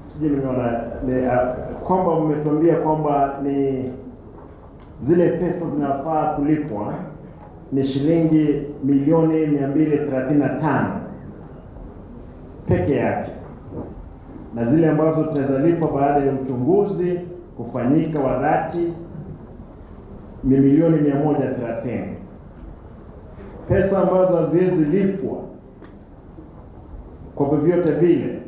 Sijui nimeona ni, kwamba mmetuambia kwamba ni zile pesa zinafaa kulipwa ni shilingi milioni 235 peke yake, na zile ambazo tutazalipwa baada ya uchunguzi kufanyika wa dhati ni milioni 130. Pesa ambazo haziwezi lipwa kwa vyovyote vile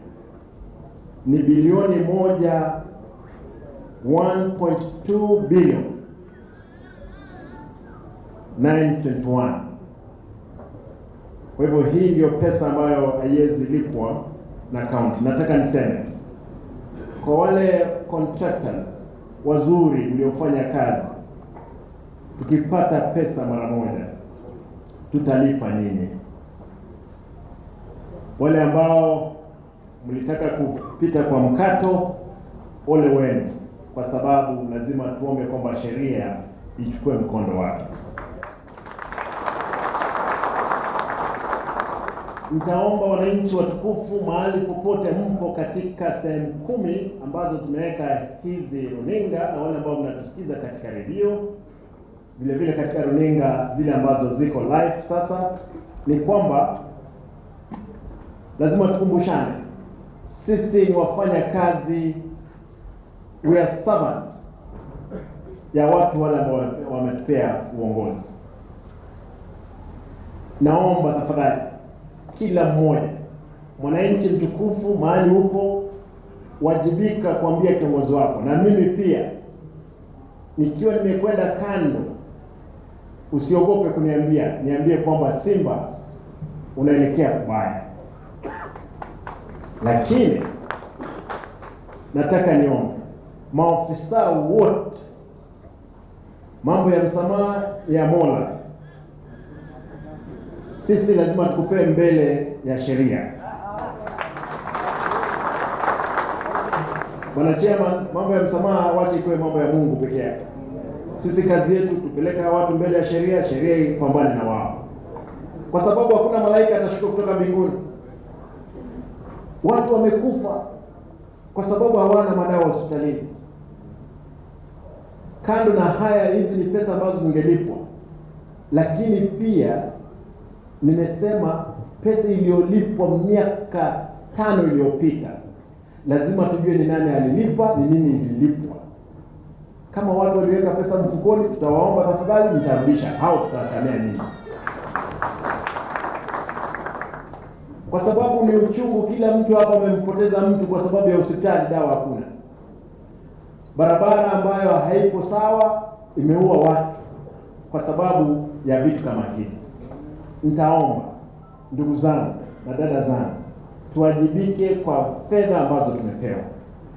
ni bilioni moja 1.2 billion 921. Kwa hivyo hii ndio pesa ambayo haiwezi lipwa na county. Nataka niseme kwa wale contractors wazuri mliofanya kazi, tukipata pesa mara moja tutalipa nyinyi. Wale ambao mlitaka kupita kwa mkato, ole wenu, kwa sababu lazima tuombe kwamba sheria ichukue mkondo wake. Nitaomba wananchi watukufu, mahali popote mpo katika sehemu 10 ambazo tumeweka hizi runinga, na wale ambao mnatusikiza katika redio, vile vile katika runinga zile ambazo ziko live sasa, ni kwamba lazima tukumbushane, sisi ni wafanya kazi, we are servants ya watu wale ambao wametupea uongozi. Naomba tafadhali kila mmoja, mwananchi mtukufu, mahali upo, wajibika kuambia kiongozi wako. Na mimi pia nikiwa nimekwenda kando, usiogope kuniambia, niambie kwamba Simba unaelekea kubaya. Lakini nataka niombe maofisa wote, mambo ya msamaha ya Mola, sisi lazima tukupee mbele ya sheria. Bwana Chairman, mambo ya msamaha wache ikuwe mambo ya Mungu peke yake. Sisi kazi yetu tupeleka watu mbele ya sheria, sheria ipambane na wao, kwa sababu hakuna malaika atashuka kutoka mbinguni. Watu wamekufa kwa sababu hawana madawa hospitalini. Kando na haya, hizi ni pesa ambazo zingelipwa, lakini pia nimesema pesa iliyolipwa miaka 5 iliyopita lazima tujue ni nani alilipa, ni nini ililipwa. Kama watu waliweka pesa mfukoni, tutawaomba tafadhali mtarudisha, hao tutawasamea nyinyi, kwa sababu ni uchungu. Kila mtu hapa amempoteza mtu kwa sababu ya hospitali, dawa hakuna. Barabara ambayo haipo sawa imeua watu kwa sababu ya vitu kama hizi. Nitaomba ndugu zangu na dada zangu, tuwajibike kwa fedha ambazo tumepewa.